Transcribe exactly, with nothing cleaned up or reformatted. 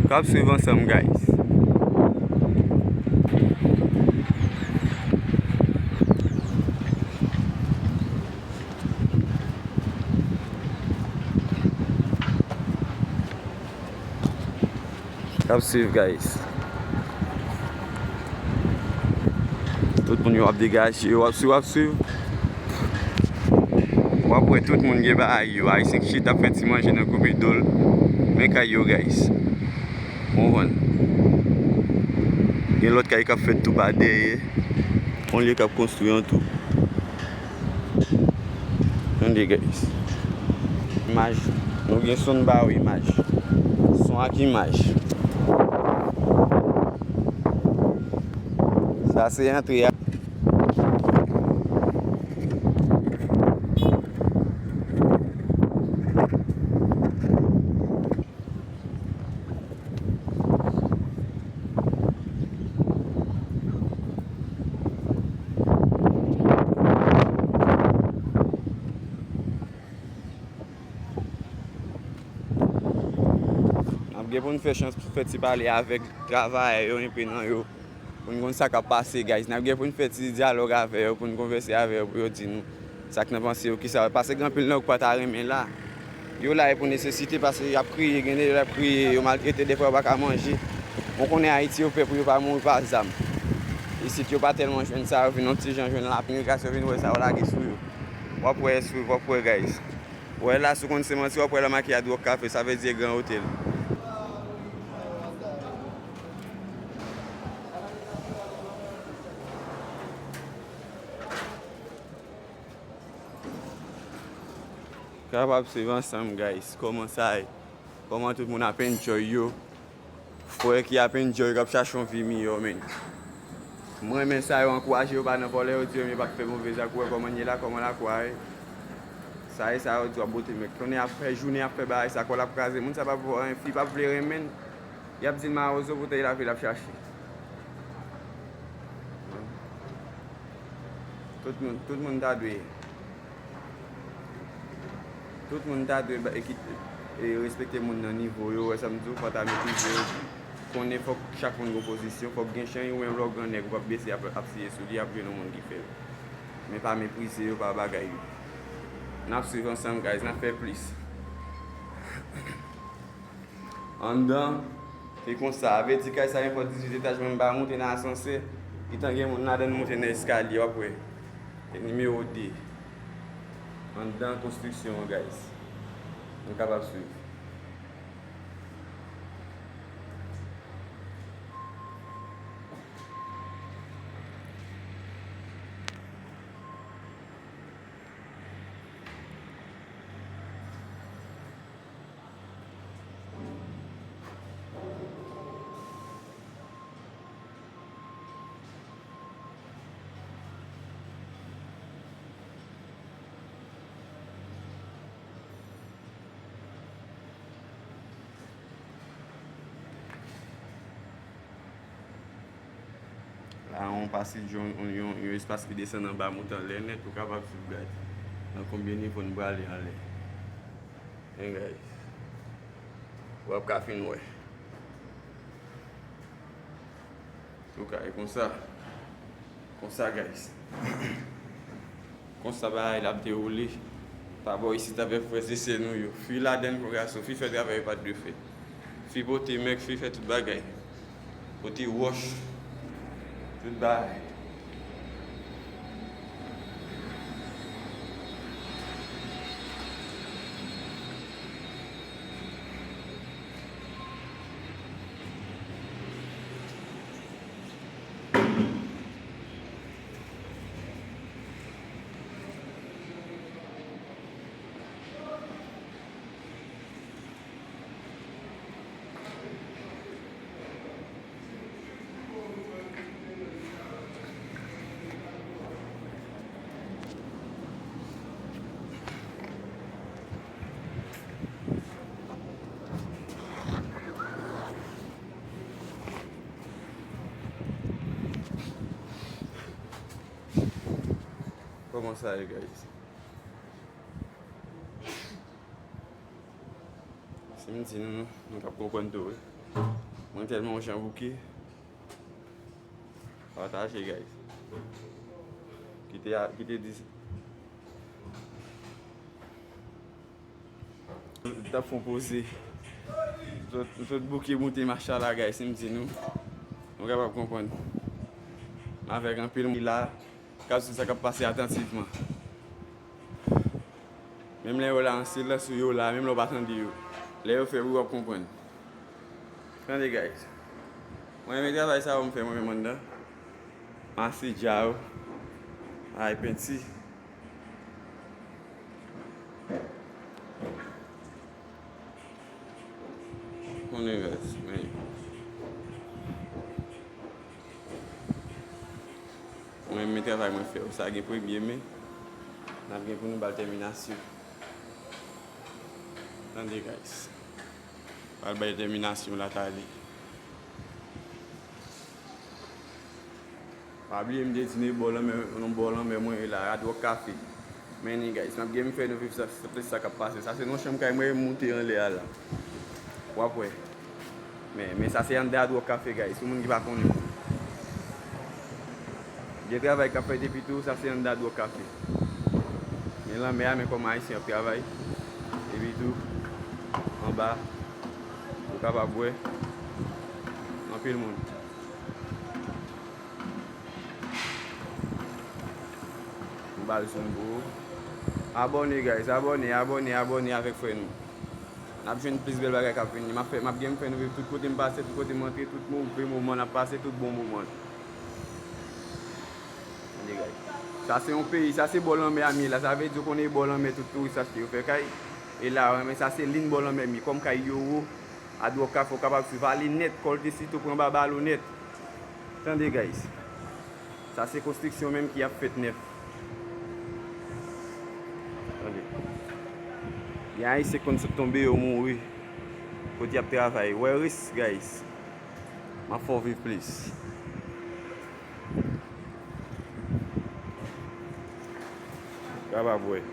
K ap swiv ansanm, guys. K ap swiv, guys. Tout moun yo ap degaje yo, w ap swiv, w ap swiv. W ap wè tout moun gen bagay yo. Ayisyen ki chita ap fè ti manje nan komedòl. Men kay yo, guys. Ou konprann? Gen lòt kay k ap fèt tou pa dèyè. Yon lye k ap konstwi an tou. Tande, guys. Imaj. Nou gen son ba yo imaj. Son ak imaj. Sa se antre a. N ap gen pou n fè chans pou fè ti pale avèk travayè yo, enpe nan yo. Pou n konn sa k ap pase, guys. N ap gen pou n fè ti dyalòg avè yo, pou n konvèse avè yo, pou yo di nou sa k nan panse yo, kisa yo. Paske gen anpil nan yo k pa ta renmen la. Yo la e pou nesesite, paske y ap kriye, gen de yo l ap kriye, yo maltrete, defwa yo pa ka manje. Bon, konnen Ayiti, yo pè pou yo pa mouri pa zam. Isit, yo pa tèlman jwenn sa, yo vin yon ti jan jwenn lapin, gras yo vin wè sa, yo lage sou yo. W ap wè, swiv, w ap wè, guys. Wè la, si w konn se manti, w ap wè la make a dwòg kafe, sa vle di e gran otèl. Kapab swiv ansanm, guys, kòman sa ye, kòman tout moun ap enjoy yo. Frè ki ap enjoy, k ap chache yon vi miyò, men. Mwen renmen sa, yo ankouraje yo pa nan vòlè, yo di yo, men yo pa t fè move zak, ou wè kòman n ye la, kòman lakwa ye. Sa e sa yo di w ap bote mèk. Konnen ap fè jounen, ap fè bagay sa, kò l ap kraze. Moun sa p ap vle anyen, fi p ap vle renmen l. Y ap di l mawozo, poutan e lavi l ap chache. Tout moun, tout moun ta dwe, tout moun ta dwe ba- e ki- e respekte moun nan nivo yo, wè sa m di w, fò ta meprize yo. Konnen fòk chak moun gen pozisyon, fòk gen chan, ou menm lè w gran nèg, ou p ap bese ap, ap siye sou li, ap jwenn yon moun ki fè l. Men pa meprize yo, pa bagay yo. N ap swiv ansanm, guys, n ap fè plis. Anndan, se konsa. Vle di kay sa gen fò dizuit etaj, men m pa monte nan asansè. Gentan gen moun ladan l monte nan eskalye, w ap wè. E nimewo de. Anndan konstriksyon an, guys. Nou kapab swiv. La, yon pasij, yon, yon, yon, yon espas ki desann anba, monte anlè nèt, ou kapab swiv, guys. Nan konbyen nivo n prale anlè. Men, guys. W ap ka fin wè. Antouka, e konsa. Konsa, guys. Konsa bagay la ap dewoule. Pa bò isit avèk frè e sè nou yo. Fi ladann pou gason. Fi fè travay yo pa t dwe fè. Fi pote mèk, fi fè tout bagay. Pote wòch. Tout bagay. Kòman sa ye, guys? Si m di nou, nou, nou t ap konprann tou, wi. Mwen tèlman yon jan bouke. Pataje, guys. Kite a, kite di. M t ap fè yon poze. M sot, m sot bouke moute machala, guys, si m di nou. Nou kapab konprann. M avèk anpil moun ki la, k ap swiv sa k ap pase atantivman. Menm lè yo la an silans, yo la, menm lè w pa tande yo. Lè yo fè bri, w ap konprann. Tande, guys. Mwen renmen travay sa yo m fè mwen menm anndan. Masi dja yo. Ay, penti. Konnen, guys, men. Mwen renmen travay mwen fè yo. Sa gen premye, men n ap gen pou nou ba l tèminasyon. Tande, guys. Pral bay tèminasyon la talè. Pa bliye m te di nou e bò lanmè, nan bò lanmè mwen ye la, Hard Rock Cafe. Men ni, guys, m ap gen m fè nou viv sa, sa, sa k ap pase. Sa se nan chanm kay mwen, m moute anlè a la. W ap wè. Men, men sa se anndan Hard Rock Cafe, guys, pou moun ki pa konnen. Gen travay k ap fèt epi tou, sa se anndan Hard Rock Cafe. Men lanmè a, men kòman Ayisyen ap travay. Epi tou, anba, ou kapab wè, anpil moun. M ba l zoom pou ou. Abòne, guys, abòne, abòne, abòne avèk frè nou. N ap jwenn plis bèl bagay k ap vini. M ap fè, m ap gen m fè nou viv tout kote m pase, tout kote m antre, tout move moman n ap pase, tout bon moman. Tande, guys. Sa se yon peyi, sa se bò lanmè a m ye la. Sa vle di w konnen e bò lanmè tout touris achte yo fè kay. E la, men sa se liy bò lanmè m ye. Kòm kay yo wo, Hard Rock Cafe, ou kapab swiv ale nèt, kòlte sito pran babalo nèt. Tande, guys. Sa se konstriksyon menm ki ap fèt nèf. Tande. Gen Ayisyen k konn sot tonbe, yo mouri. Kote y ap travay. Wè risk, guys. M ap fè w viv plis. Kapab wè.